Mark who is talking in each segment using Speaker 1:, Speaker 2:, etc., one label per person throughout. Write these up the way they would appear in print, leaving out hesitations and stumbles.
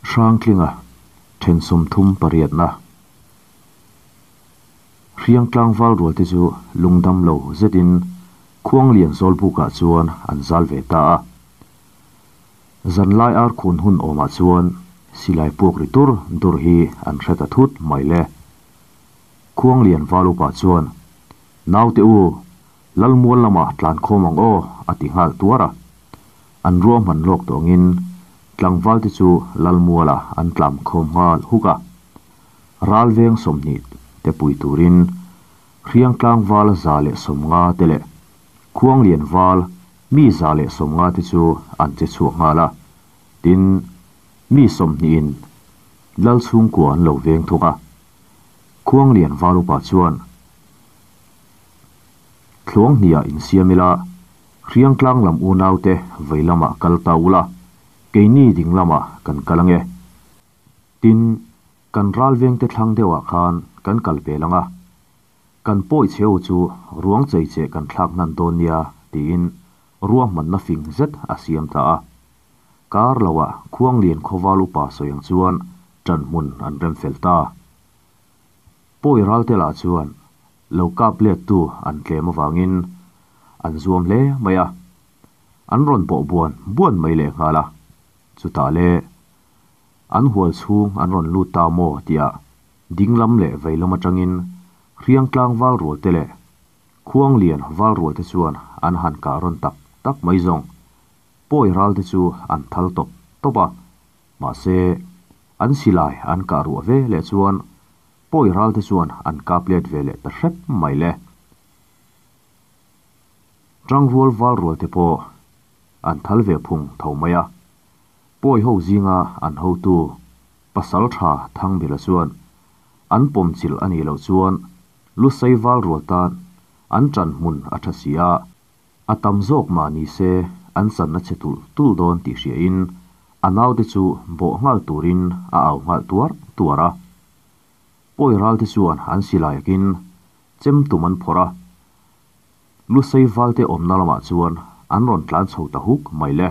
Speaker 1: Hrangtlinga then sawmthum pariatna Hriang tlangval rualte chu lungdam lo zetin Khuanglian Zawlbukah chuan an zal ve ta a. Zanlai ar khun hun awmah chuan silai puak ri dur dur hi an hre ta thut mai le. Khuanglian val upa chuan, Naute u, Lalmual lamah tlan khawm ang aw, a ti nghal tuar a. An ruahman lawk tawngin tlangvalte chu Lalmualah an tlam khawm nghal huk a. Ral veng 20 te pui turin Hriang tlangval 150 te leh Khuanglian val mi 150 te chu an che chhuak nghal a. Tin, mi sawmhnihin Lal chhungkua an lo veng thung a. Khuanglian val upa chuan, Thluang hniah insiam ila, Hriang tlang lam unaute vei lamah kal ta ula, keini ding lamah kan kal ange. Tin, kan ral vengte thlang deuhah khan kan kal pel anga, kan pawi cheu chu ruang chei che kan thlak hnan dawn nia tiin ruahmanna fing zet a siam ta a. Kar loah Khuanglian khawval upa sawi ang chuan ṭan hmun an rem fel ta. Pawi ralte lah chuan lo kap lettu an tlem avangin an zuam hle mai a, an rawn bawh buan buan mai lehnghal a, chutah le an hual chhung an rawn lut ta maw tihah dinglam leh veilam atangin Hriang tlangval rualte leh Khuanglian val rualte chuan an han kah rawn tak tak mai zawng. Pawi ralte chu an thal tawp tawp a, mahse an silai an kah ruah ve leh chuan Pawi ralte chuan an kap let ve leh ta hrep mai le. Tangrual val rualte pawh an thal ve phung tho mai a. Pawi ho zinga an hotu pasal tha Thangbila chuan an pawm chilh a nih loh chuan Lusei val rual tan an ṭan hmun a ṭha si a, a tam zawk mah ni se an chan a che tulh tulh dawn tih hriain a naute chu bawh nghal turin a au nghal tuar tuar a. Pawi ralte chuan an silai akin chem tum an phawrh a, Lusei valte awmna lamah chuan an rawn tlan chho ta huk mai le.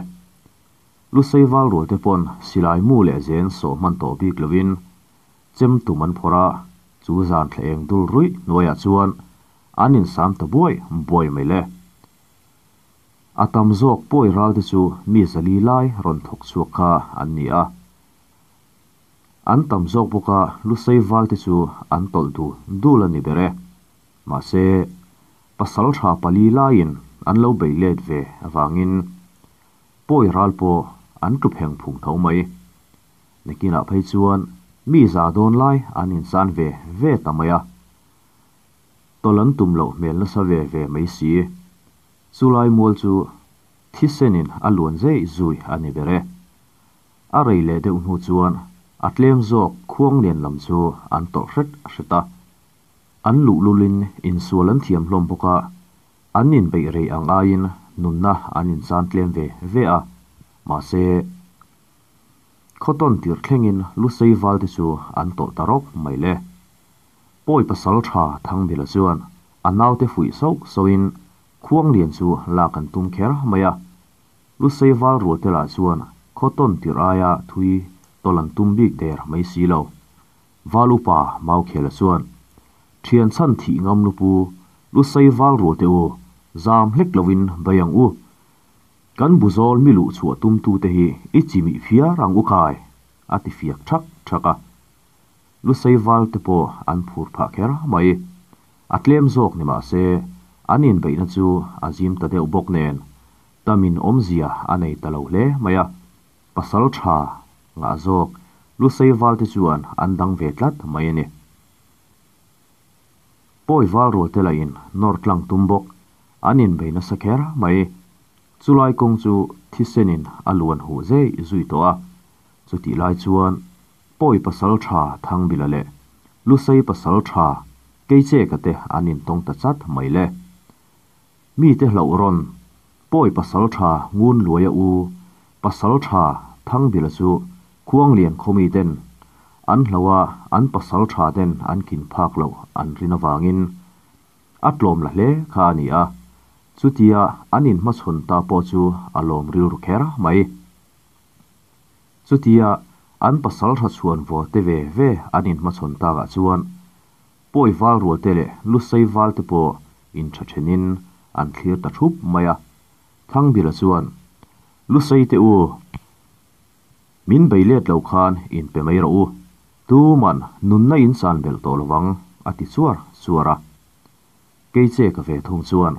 Speaker 1: Lusei val rualte pawn silai mu leh zen sawh hman tawh bik lovin chem tum an phawrh a, chu zan thla eng dul ruih hnuaiah chuan an insam ta buai buai mai le. A tam zawk pawi ralte chu mi zali lai rawn thawk chhuak kha an ni a. An tam zawk bawk a, Lusei valte chu an tawlh dul dul a ni ber e. Mahse, pasal tha pali laiin an lo bei let ve avangin pawi ral pawh an tlu pheng phung tho mai. Nakinah phei chuan mi za dawn lai an insan ve ve ta mai a. Tawlh an tum loh hmel nasa ve ve mai si. Chulai mual chu thisenin a luan zei zui a ni ber e. A rei leh deuh hnu chuan a tlem zawk Khuanglian lam chu an tawlh hret hret a. An luhlulin insual an thiam hlawm bawk a, an inbeih rei ang aiin nunna an insan tlem ve ve a. Mahse, Khawtawn tirh thlengin Lusei valte chu an tawlh ta rawk mai le. Pawi pasal tha Thangbila chuan a naute fuih sauh sauhin Khuanglian chu lak an tum kher mai a. Lusei val rualte lah chuan Khawtawn tirh aia thui tawlh an tum bik der mai si lo. Val upa Maukhela chuan, Thian chhan thih ngam lupu Lusei val rualte u, zam hlek lovin bei ang u. Kan buzawl mi luh chhuah tumtute hi i chimih phiar ang u khai, a ti fiak thak thak a. Lusei valte pawh an phur phah kher mai. A tlem zawk ni mah se, an inbeihna chu a zim ta deuh bawk nen, tamin awmzia a nei ta lo hle mai a. Pasal tha ngah zawk Lusei valte chuan an dang ve tlat mai a ni. Pawi val rualte lahin nawr tlang tum bawk an inbei nasa kher mai. Chulai kawng chu thisenin a luan huh zei zui tawh a. Chutih lai chuan Pawi pasal tha Thangbila leh Lusei pasal tha Keicheka te an intawng ta chat mai le. Mite hlauh rawn Pawi pasal tha Ngun Luaia u pasal tha Thangbila chu Khuanglian khawmi ten an hlauh a, an pasal tha ten an kin phak loh an rin avangin a tlawm la hle kha a ni a, chutia an inhmachhawn ta pawh chu a lawm rilru kher mai. Chutia An pasaltha chhuan vaw te ve ve an inhmachhawn takah chuan Pawi val rual te leh Lusei val te pawh intha thenin an thlir ta thup mai a. Thangbila chuan, Lusei te u, min bei let lo khan inpe mai rawh u, tuman nunna in chan belh tawh lovang, a ti chuar chuar a. Kei che ka ve thung chuan,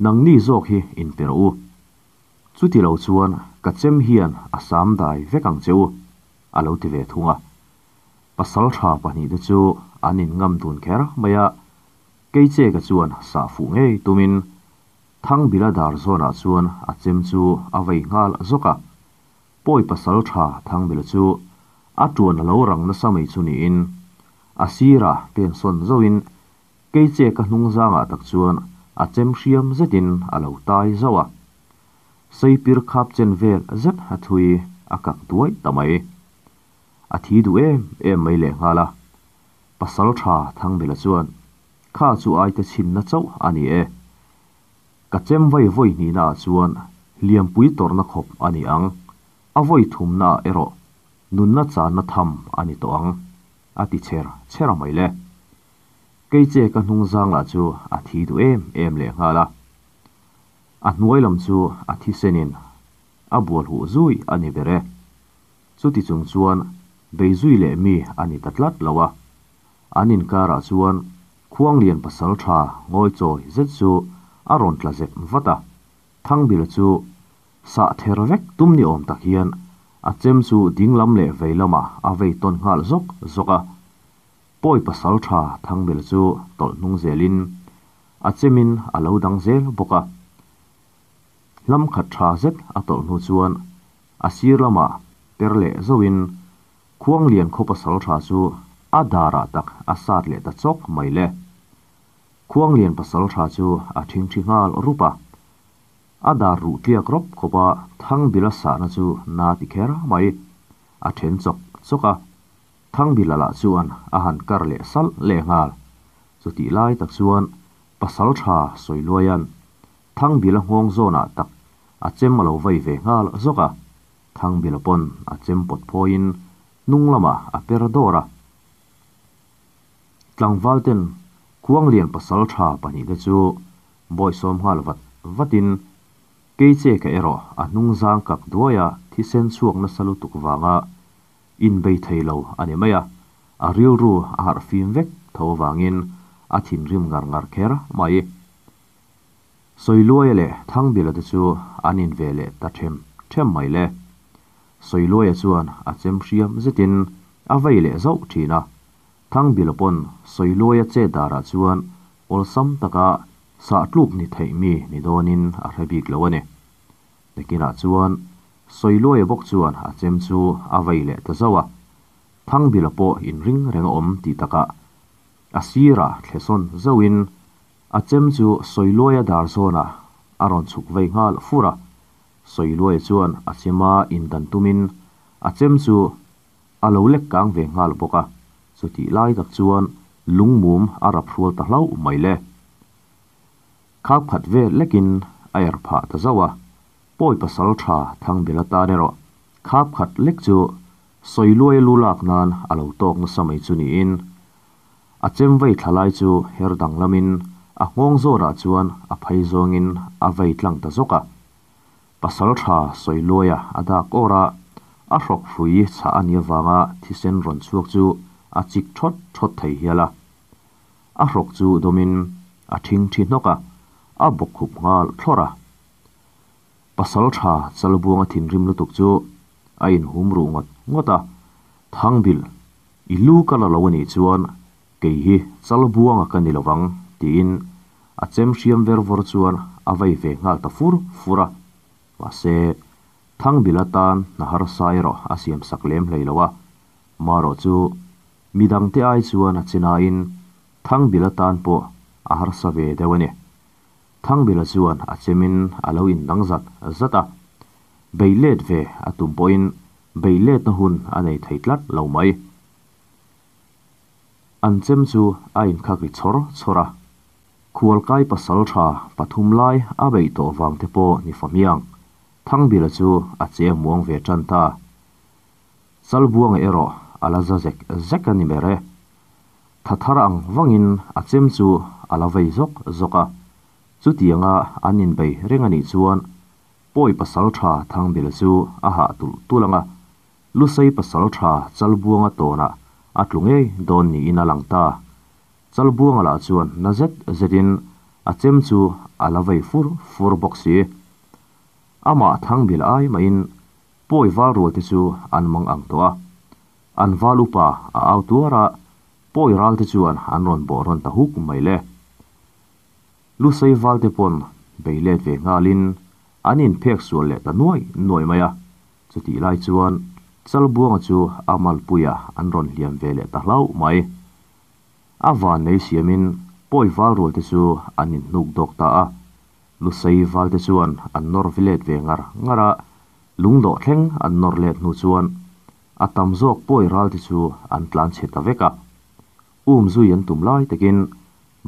Speaker 1: Nangni zawk hi inpe rawh u. Chuti lo chuan ka chem hian a sam dai vek ang che u, a lo ti ve thung a. Pasaltha pahnihte chu an inngam dun kher mai a, Keicheka chuan sah fuh ngei tumin Thangbila dar zawnah chuan a chem chu a vei nghal zawk a. Pawi pasaltha Thangbila chu a tuan a lo rang nasa mai chu niin a sirah pen sawn zauhin Keicheka hnung zangah tak chuan a chem hriam zetin a lo tai zauh a. Seipir khap chen vel zet a thui a kak duai ta mai. A thi duh em em mai lehnghal a. Pasal tha Thangbela chuan, Kha chu aite chhinna chauh a ni e. Ka chem vai vawi hnihna ah chuan hliampui tawrhna khawp a ni ang. A vawi thumna ah erawh nunna channa tham a ni tawh ang, a ti chher chher a mai le. Kei che ka hnung zang lah chu a thi duh em em lehnghal a. A hnuai lam chu a thisenin a bual huh zui a ni ber e. Chuti chung chuan bei zui leh mi a ni ta tlat lo a. An inkarah chuan Khuanglian pasal tha ngawi chawi zet chu a rawn tla zep vat a. Thangbila chu sah ther vek tum ni awm tak hian a chem chu ding lam leh vei lamah a vei tawn nghal zawk zawk a. Pawi pasal tha Thangbila chu tawlh hnung zelin a chemin a lo dang zel bawk a. Hlam khat tha zet a tawlh hnu chuan a sir lamah per leh zauhin Khuanglian khaw pasal tha chu a darah tak a sat leh ta chawk mai le. Khuanglian pasal tha chu a thingthi nghal rup a. A dar ruh tliak rawp khawpa Thangbila sahna chu na ti kher mai. A then chawk chawk a. Thangbila lah chuan a han kar leh salh leh nghal. Chutih lai tak chuan pasal tha Sawiluaia'n Thangbila nghawng zawnah tak a chem a lo vai ve nghal zawk a, Thangbila pawn a chem pawt phawiin hnung lamah a per dawr a. Tlangval ten Khuanglian pasal tha pahnihte chu bawisawm nghal vat vatin Keicheka erawh a hnung zang kak duaia thisen chhuak nasa lutuk vanga inbei thei lo a ni mai a, a rilru a harh fim vek tho avangin a thinrim ngar ngar kher mai. Sawiluaia leh Thangbila te chu an in ve leh ta them them mai le. Sawiluaia chuan a chem hriam zetin a vei leh zauh thin a. Thangbila pawn Sawiluaia chet darah chuan awlsam taka sah tluk ni theih mi ni dawnin a hre bik lo a ni. Nakinah chuan Sawiluaia bawk chuan a chem chu a vei leh ta zauh a. Thangbila pawh inring reng a awm tih takah a sirah thlesawn zauhin A chem chu Sawiluaia dar zawnah a rawn chhuk vei nghal fur a, Sawiluaia chuan a chema indan tumin a chem chu a lo lek kang ve nghal bawk a, chutih lai tak chuan lungmum a rap hrual ta hlauh mai le. Khak phat vel lekin a er phah ta zauh a, pawi pasal tha Thangbela tan erawh khap khat lek chu Sawiluaia lu lak nan a lo tawk nasa mai chu niin A chem vei thla lai chu her danglamin a nghawng zawnah chuan a phei zawngin a vei tlang ta zawk a. Pasal tha Sawiluaia a dak awr a, a hrawk hrui chhah a nih avanga thisen rawn chhuak chu a chik thawt thawt thei hial a. A hrawk chu dawmin a thing thi hnawk a, a bawk khup nghal thlawrh a. Pasal tha Chalbuanga thinrim lutuk chu a inhum ruh ngawt ngawt a, Thangbil, i lu ka la lo a nih chuan kei hi Chalbuanga ka ni lovang, tiin a chem hriam ver vawr chuan a vei ve nghal ta fur fur a. Mahse, Thangbil atan hna harsa erawh a siam sak lem hlei lo a, marawh chu midangte ai chuan a chinain Thangbil atan pawh a harsa ve deuh a ni. Thangbila chuan a chemin a lo indang zat zat a, bei let ve a tum pawhin bei letna hun a nei thei tlat lo mai. An chem chu a inkhak ri chawr chawr a, khualkai pasal tha pathum lai a beih tawh vang te pawh ni fahmiang Thangbila chu a che muang ve tan ta. Chalbuanga erawh a la za zek zek a ni ber e. Tha thar ang vangin a chem chu a la vei zawk zawk a. Chutianga an inbei reng a nih chuan Pawi pasaltha Thangbila chu a hah tulh tulh ang a, Lusei pasaltha Chalbuanga tawnah a tlu ngei dawn niin a lang ta. Chalbuanga lah chuan na zet zetin a chem chu a la vei fur fur bawk si. Amah Thangbila ai mahin Pawi val rual te chu an mang ang tawh a. An val upa a au tuar a, Pawi ral te chuan an rawn bawh rawn ta huk mai le. Lusei val te pawn bei let ve nghalin an inphek sual leh ta nuai nuai mai a. Chutih lai chuan Chalbuanga chu a malpuia an rawn hliam ve leh ta hlauh mai. A van nei siamin pawi val rual te chu an inhnuk dawk ta a. Lusei val te chuan an nawr let ve ngar ngar a, lungdawh thleng an nawr let hnu chuan a tam zawk pawi ral te chu an tlan chhe ta vek a. Um zui an tum lai takin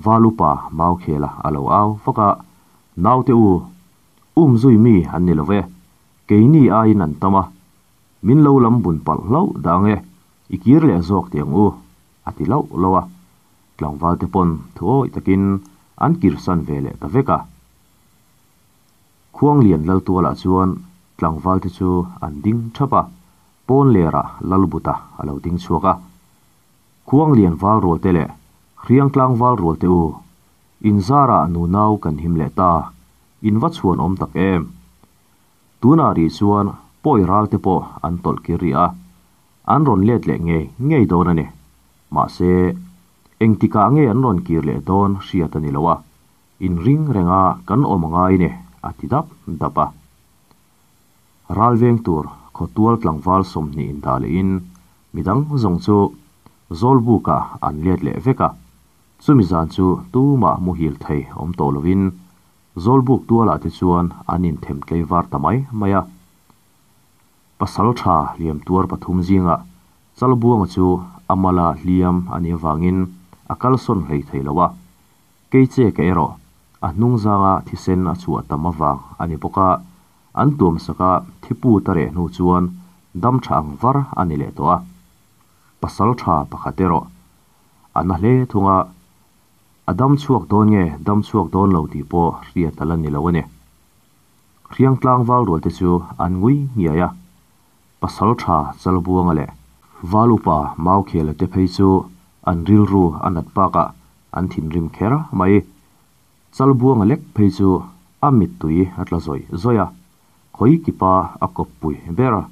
Speaker 1: Val upa Maukhela a lo au vak a, Naute u, um zui mi an ni lo ve, keini aiin an tam a, min lo lam bun palh hlauh dah ang e, i kir leh zawk teh ang u, a ti lauh lauh a. Tlangval te pawn thuawih takin an kirsan ve leh ta vek a. Khuanglian Laltualah chuan tlangval te chu an ding thap a, pawn lerah Lalbuta a lo ding chhuak a. Khuanglian val rual te leh Hriangtlang val rual te u, in zarah nunau kan him leh ta, in va chhuan awm tak em? Tunah rih chuan pawi ral te pawh an tawlh kir rih a, an rawn let leh ngei ngei dawn a ni. Mahse, engtikah nge an rawn kir leh dawn hriat a ni lo a, in ring renga kan awm a ngai ni, a ti dap dap a. Ral veng tur khawtual tlangval 20 indah lehin midang zawng chu Zawlbukah an let leh vek a, chumi zan chu tumah muhil thei awm tawh lovin Zawlbuk tualah te chuan an inthem tlei var ta mai mai a. Pasal tha hliam tuar pathum zingah Chalbuanga chu a mala hliam a nih avangin a kalsawn hlei thei lo a, Keiche ka erawh a hnung zanga thisen a chhuah tam avang a ni bawk a, an tuamsak a thipu ta reh hnu chuan dam tha ang var a ni leh tawh a. Pasal tha pakhat erawh a na hle thung a, a dam chhuak dawn nge dam chhuak dawn lo tih pawh hriat a la ni lo a ni. Hriangtlang val rual te chu an ngui ngiai a, Pasal tha Chalbuanga leh Val upa Maukhela te phei chu an rilru a nat bakah an thinrim kher mai. Chalbuanga lek phei chu a mittui a tla zawih zawih a, khawi kipa a kawppui ber a,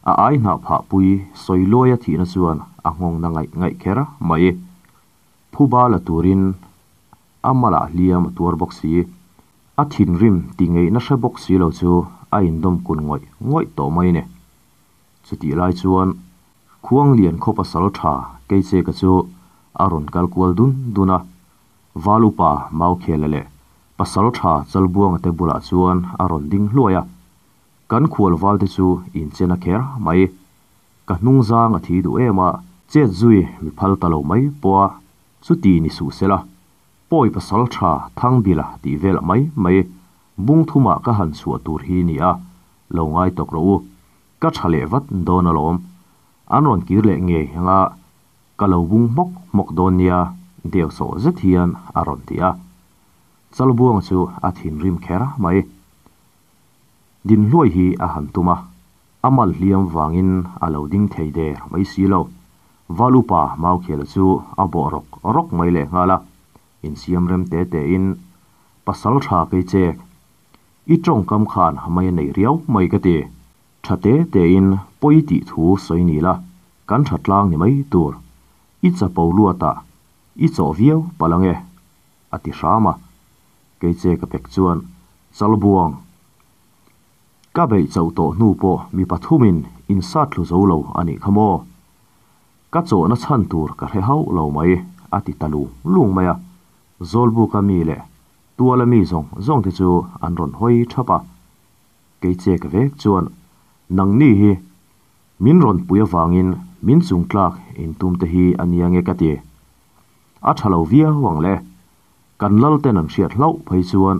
Speaker 1: a ai hnah phah pui sawi luai a thihna chuan a nghawng na ngaih ngaih kher mai. Phuba la turin a malah hliam a tuar bawk si. A thinrim ti ngeihna hre bawk si lo chu a indawm kun ngawih ngawih tawh mai ni. Chutih lai chuan Khuanglian khaw pasal tha Keicheka chu a rawn kal kual dun dun a, Val upa Maukhela leh pasal tha Chalbuanga te bulah chuan a rawn ding hluai a, Kan khual val te chu inchen a kher mai. Ka hnungzang a thi duh em a, chet zui mi phal ta lo mai pawh a, chuti ni suh sela. Pawi pasal tha Thangbila tih vel mai mai bung thumah ka han chhuah tur hi ni a, lo ngai tawk rawh u. Ka tha leh vat dawn alawm. An rawn kir leh ngei anga ka lo bung hmawk hmawk dawn nia deuh sawh zet hian a rawn ti a. Chalbuanga chu a thinrim kher mai. Dinhluai hi a han tum a, a mal hliam vangin a lo ding thei der mai si lo. Val upa Maukhela chu a bawh rawk rawk mai lehnghal a, insiam rem te tein, Pasal tha kei che, i tawngkam khan mai a nei riau mai ka ti. Tha te tein pawi tih thu sawi ni la, kan tha tlang ni mai tur. I chapo luatah i chawh viau palh ange, a ti hram a. Kei che ka pek chuan Chalbuang ka beih chauh tawh hnu pawh mi pathumin in sat thlu zo lo a nih kha maw? Ka chawhna chhan tur ka hre hauh lo mai a ti ta lung lung mai a. Zawlbuka mi leh tuala mi zawng zawng te chu an rawn hawi thap a. Kei che ka vek chuan nangni hi min rawn pui avangin min chungtlak intum te hi a nia nge ka ti. A tha lo viau ang le. Kan lal ten an hriat hlauh phei chuan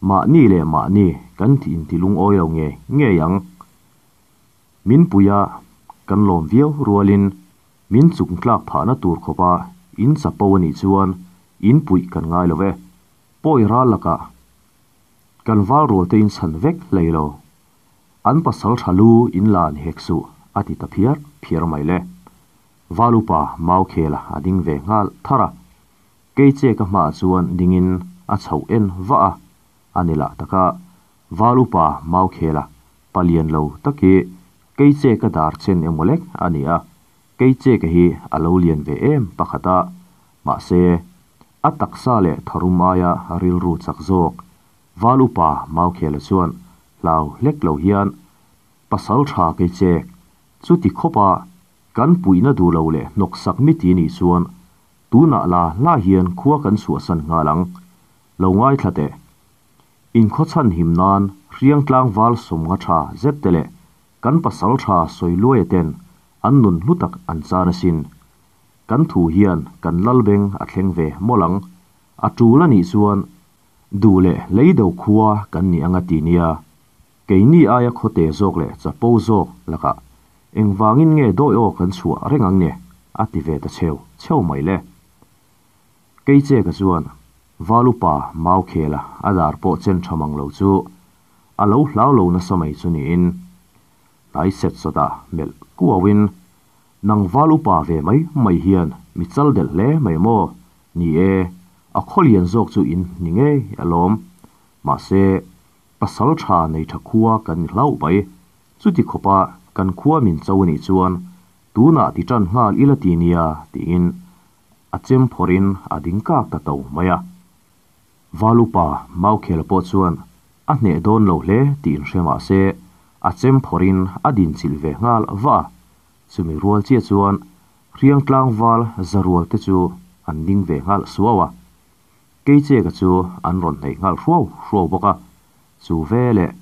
Speaker 1: mahni leh mahni kan ti inti lungawi lo nge ngei ang. Min pui a, kan lawm viau rualin min chung tlak phahna tur khawpa in chapo a nih chuan in puih kan ngai lo ve. Pawi ral lakah kan val rual te in chhan vek hlei lo. An pasal tha lu in la ni hek suh a ti ta phiar phiar mai le. Val upa mau khela a ding ve nghal thar a. Kei che ka hmaah chuan dingin a chhoh en vah a, a ni lah taka Val upa mau khela palian lo tak hi kei che ka dar chen emaw lek a ni a, kei che ka hi a lo lian ve em pakhat a, mahse a taksa leh tharum aia rilru chak zawk Val upa mau khela chuan hlau hlek lo hian pasal tha kei che chuti khawpa kan puihna duh lo leh hnawksak mi ti nih chuan Tunah la la hian khua kan chhuahsan nghal ang. Lo ngaithla teh. Inkhaw chhan him nan hriang tlangval sawmnga tha zet te leh kan pasal tha sawi luaia ten an nun hlu tak an chan asin. Kan thu hian kan lalbeng a thleng ve mawlh ang. A tul a nih chuan duh leh leido khua kan ni anga ti nia. Keini aia khawte zawk leh chapo zawk lakah engvangin nge dawi aw kan chhuah reng ang nge? a ti ve ta chheu chheu mai le. Kei che ka chuan Val upa mau khela a dar pawh chen tha mang lo chu a lo hlau lo nasa mai chu niin hnai set sawtah melh kuauin Nang Val upa ve mai mai hian mi chal delh hle mai maw? Ni e, a khawlian zawk chu in ni ngei alawm. Mahse, Pasal tha nei tha khua kan ni hlauh mai. Chuti khawpa kan khua min cho anih chuan tunah ti tan nghal ila ti nia tiin a chem phawrhin a ding kak ta to mai a. Valupa Maukhela pawh chuan a hneh dawn lo hle tih inhre mah se a chem phawrhin a din chilh ve nghal va a. Chumi rual chiah chuan hriang tlangval zarual te chu an ding ve nghal suau a. Keicheka chu an rawn hnaih nghal hruau hruau bawk a, chu veleh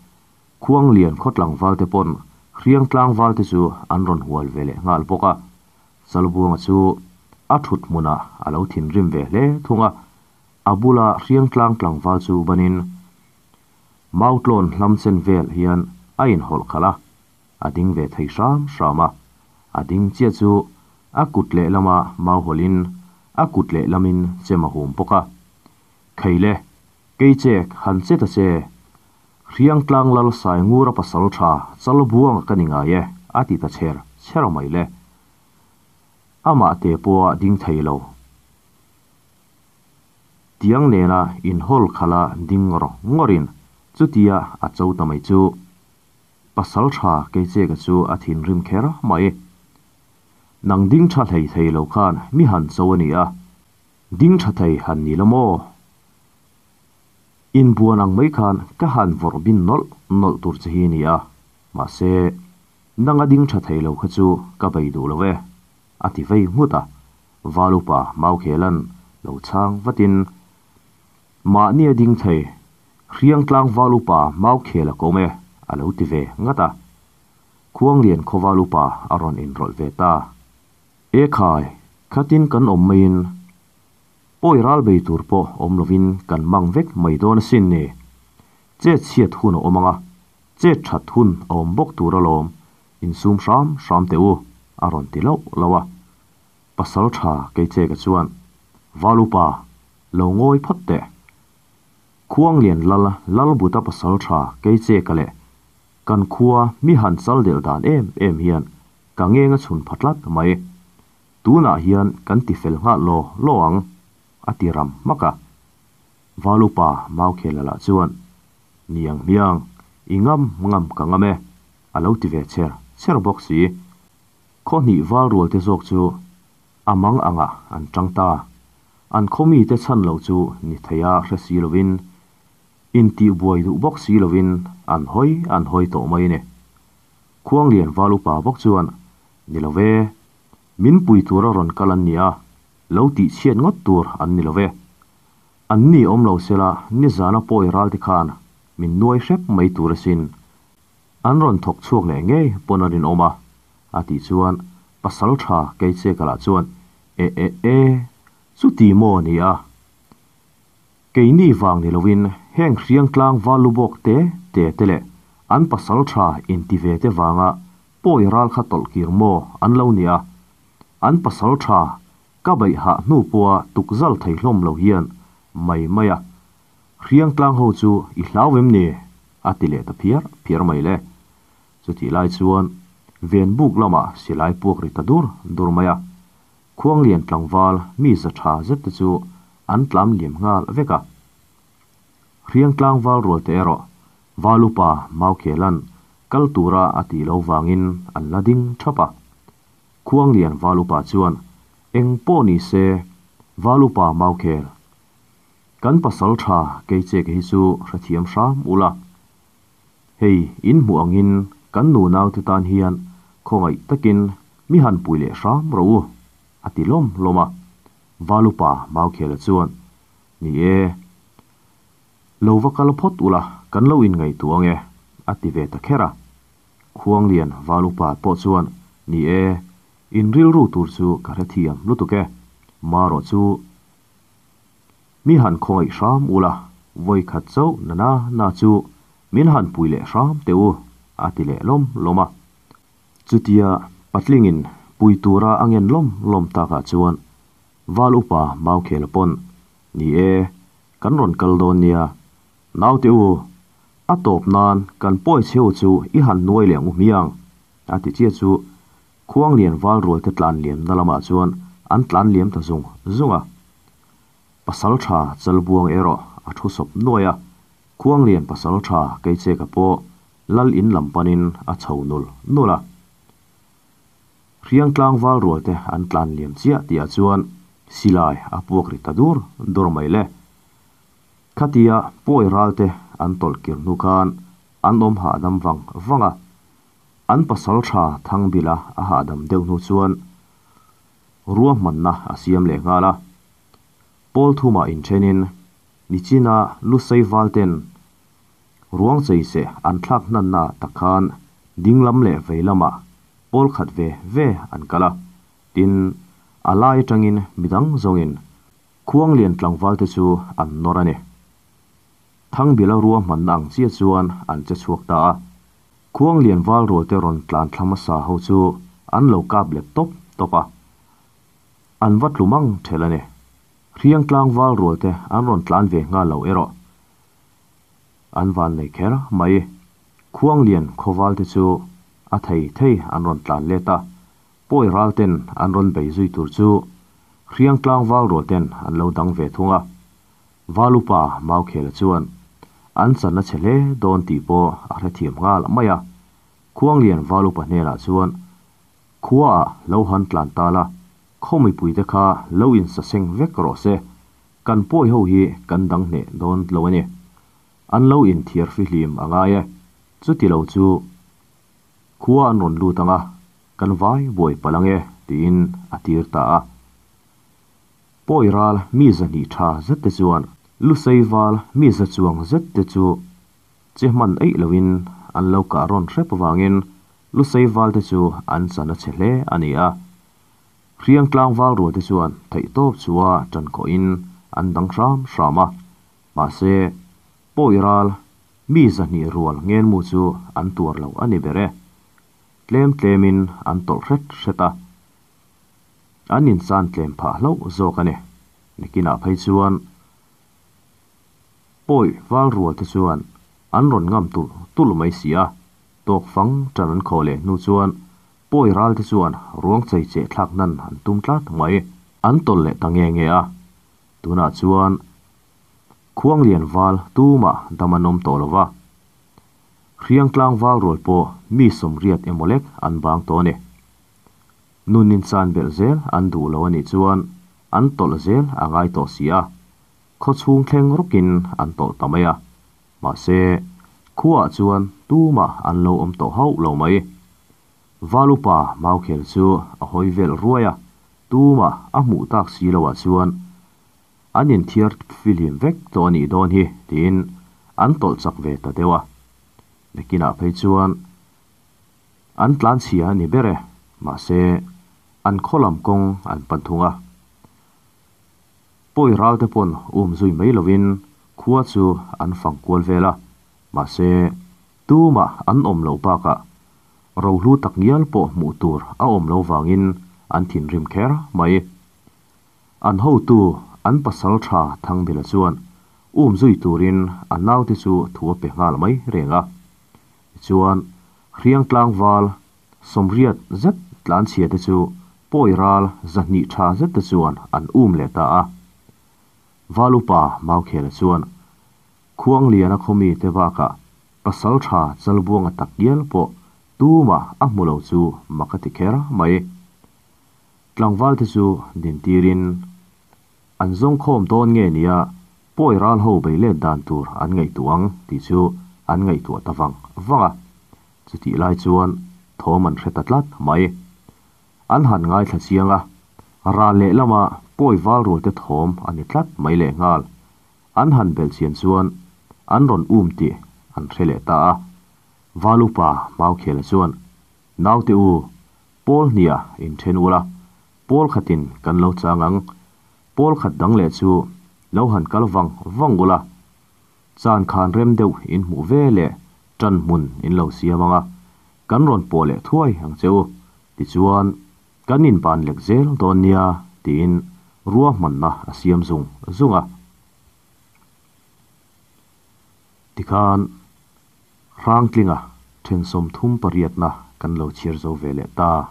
Speaker 1: Khuanglian khaw tlangvalte pawn hriang tlangvalte chu an rawn hual ve leh nghal bawk a. Chalbuanga chu a thut hmunah a lo thinrim ve hle thung a, a bula hriang tlang tlangval chu banin Mautlawn hlam chen vel hian a inhawlh khalh a, a ding ve thei hram hram a, a ding chiah chu a kut lehlama mau hawlhin a kut lehlamin chem a hum bawk a. Kheile, kei chek han che ta che, Hriangtlang lal sai ngura pasal tha chal buanga ka ni ngai e, a ti ta chher chher mai le. Amah te pawha ding thei lo. Tiang nena inhawl khala ding ngawr ngawrin chutia a cho ta mai chu. Pasal tha kei che ka chu a thinrim kher mai. Nang ding tha hlei thei lo khan mi han cho a ni a, ding tha thei han ni la maw? Inbuan ang mai khan ka han vawrh bin nawlh nawlh tur che hi ni a, mahse nanga ding tha thei lo kha chu ka bei duh lo e, a ti vei nghut a, Val upa Maukhelan lo chhang vatin, Mahni a ding thei, Hriang tlangval upa Maukhel a kawm e, a lo ti ve ngat a. Khuanglian khawval upa a rawn inrawlh ve ta. E khai, khatin kan awm maiin pawi ral bei tur pawh awm lovin kan mang vek mai dawn asin ni. Chet chhiat hun a awm ang a, chet that hun a awm bawk tur alawm, insum hram hram teh u, a rawn ti lauh lauh a. Pasal tha kei che ka chuan, Val upa, lo ngawi phawt teh. Khuanglian lal Lalbuta pasal tha kei che ka leh kan khua mi han chal delh dan em em hian ka ngeng a chhun pha tlat mai. Tunah hian kan ti fel nghal law law ang, a ti ram hmak a. Val upa Maukhela lah chuan, Niang hmiang, i ngam ngam ka ngam e, a lo ti ve cher cher bawk si. Khaw hnih val rual te zawk chu a mang angah an tang ta. An khaw mite chhan loh chu ni theia hre si lovin, intihbuai duh bawk si lovin an hawi an hawi tawh mai a ni. Khuanglian val upa bawk chuan, Ni lo ve, min pui tura rawn kal an ni a, lo tihchhiat ngawt tur an ni lo ve. An ni awm lo sela nizana pawi ral te khan min nuai hrep mai tur asin. An rawn thawk chhuak leh ngei pawn a rinawm a, a tih chuan pasal tha kei che ka lah chuan E e e, chuti maw ni a? Keini vang ni loin heng hriang tlang val lu bawk te te te leh an pasal tha inti ve te vanga Pawi ral kha tawlh kir maw an lo nia? An pasal tha ka beih hah hnu pawha tukzal thei hlawm lo hian mai mai a, Hriang tlang ho chu i hlau em ni? a ti leh ta phiar phiar mai le. Chutih lai chuan Venbuk lamah silai puak ri ta dur dur mai a, Khuanglian tlangval mi za tha zet te chu an tlam liam nghal vek a. Hriang tlangval rual te erawh Valupa Maukhelan kal tura a tih lo vangin an la ding thap a. Khuanglian Valupa chuan eng pawh ni se Valupa Maukhel, kan pasal tha kei che ke hi chu hrethiam hram ula. Hei in hmuh angin kan nunau te tan hian khawngaih takin mi han pui leh hram rawh u, a ti lawm lawm a. Valupa Maukhela chuan, Ni e, lo va kal phawt ula, kan lo inngaihtuah ang e, a ti ve ta kher a. Khuanglian Valupa pawh chuan, Ni e, in rilru tur chu ka hrethiam lutuk e, marawh chu Mi han khawngaih hram ula, vawi khat chauh na na na chu min han pui leh hram teh u, a ti leh lawm lawm a. Chutia patlingin pui tura a ngen lawm lawm takah chuan Val upa Maukhela pawn, Ni e, kan rawn kal dawn nia. Naute u, a tawp nan kan pawi cheu chu i han nuai leh ang u hmiang, a ti chiah chu Khuanglian val rualte tlan liamna lamah chuan an tlan liam ta zung zung a. Pasal tha Chalbuang erawh a thu sawp nuai a, Khuanglian pasal tha Keicheka pawh lal in lam panin a chho nul nul a. Hriangtlang val rualte an tlan liam chiah tihah chuan silai a puak ri ta dur dur mai le. Khatia pawi ralte an tawlh kir hnu khan an awm hahdam vang vang a. An pasal tha Thangbila a hahdam deuh hnu chuan ruahmanna a siam leh nghal a. Pawl thumah inthenin Nichina Lusei valten ruang cheise an thlak hnanna tak khan dinglam leh vei lamah pawl khat ve ve an kal a. Tin, a lai atangin midang zawngin Khuanglian tlangvalte chu an nawr a ni. Thangbila ruahmanna ang chiah chuan an che chhuak ta a. Khuanglian val rualte rawn tlan thla hmasa ho chu an lo kap let tawp tawp a, an va tlu mang thelh a ni. Hriangtlang val rualte an rawn tlan ve nghal lo erawh an van nei kher mai. Khuanglian khawvalte chu a thei thei an rawn tlan let a, pawi ralten an rawn bei zui tur chu Hriangtlang val rualten an lo dang ve thung a. Valupa Maukhela chuan an chan a che hle dawn tih pawh a hrethiam nghal mai a. Khuanglian Valupa hnenah chuan, Khuaah lo han tlan ta la, khaw mipuite kha lo insaseng vek rawh se, kan pawi ho hi kan dang hneh dawn lo a ni. An lo inthiar fihlim a ngai e, chuti lo chu khua an rawn lut ang a, kan vai buai palh ang e, tiin a tir ta a. Pawi ral mi zahnih tha zet te chuan Lusei val mi za chuang zet te chu che hman eih loin an lo kah rawn hrep avangin Lusei val te chu an chan a chhe hle a ni a. Hriang tlangval rual te chuan theihtawp chua tan khawhin an dang hram hram a. Mahse, pawi ral mi zahnih rual ngenmu chu an tuar lo a ni ber e. Tlem tlemin an tawlh hret hret a. An insan tlem phah hlauh zawk a ni. Nikinah phei chuan pawi val rual te chuan an rawn ngam tulh tulh mai si a, tawk fang tan an khawh leh hnu chuan pawi ral te chuan ruang chei cheh thlak nan an tum tlat mai. An tawlh leh ta nge nge a, tunah chuan Khuanglian val tumah dam an awm tawh lo va, Hriangtlang val rual pawh mi sawmriat emaw lek an bang tawh a ni. Nun insan belh zel an duh lo a nih chuan an tawlh zel a ngai tawh si a, khaw chhung thleng rawkin an tawlh ta mai a. Mahse, khuaah chuan tumah an lo awm tawh hauh lo mai. Val upa Maukhel chu a hawi vel ruai a, tumah a hmuh tak si loah chuan an inthiar fihlim vek tawh a nih dawn hi tiin an tawlh chak ve ta deuh a. Nakinah phei chuan An tlanchhia a ni ber e, mahse, an khaw lam kawng an pan thung a. Pawi ral te pawn um zui mai lovin khua chu an fang kual vel a, mahse, tumah an awm loh bakah Rohlu tak ngial pawh hmuh tur a awm lo vangin an thinrim kher mai. An hotu, an pasaltha Thangbela chuan um zui turin a naute chu thu a pe nghal mai reng a. Tichuan, hriang tlangval sawmriat zet tlanchhia te chu pawi ral zahnih tha zet te chuan an um leh ta a. Val upa Maukhela chuan Khuangliana khawmi te bakah pasaltha Chalbuanga tak ngial pawh tumah a hmu lo chu mak a ti kher mai. Tlangval te chu dintirin an zawngkhawm dawn nge nia pawi ral ho bei let dan tur an ngaihtuah ang tih chu an ngaihtuah ta vang vang a. Chutih lai chuan thawm an hre ta tlat mai. An han ngaithla chiang a, ral lehlama pawi val rualte thawm a ni tlat mai lehnghal. An han belh chian chuan an rawn um tih an hre leh ta a. Val upa Maukhela chuan, Naute u, pawl hniah in then ula, pawl khatin kan lo chang ang. Pawl khat dang leh chu lo han kal vang vang ula, chan khan rem deuh in hmuh ve leh tan hmun in lo siam ang a, kan rawn pawh leh thuai ang che u. Tichuan, kan inban lek zel dawn nia tiin ruahmanna a siam zung zung a. Tikhan Hrangtlinga then 38na kan lo chhiar zo ve leh ta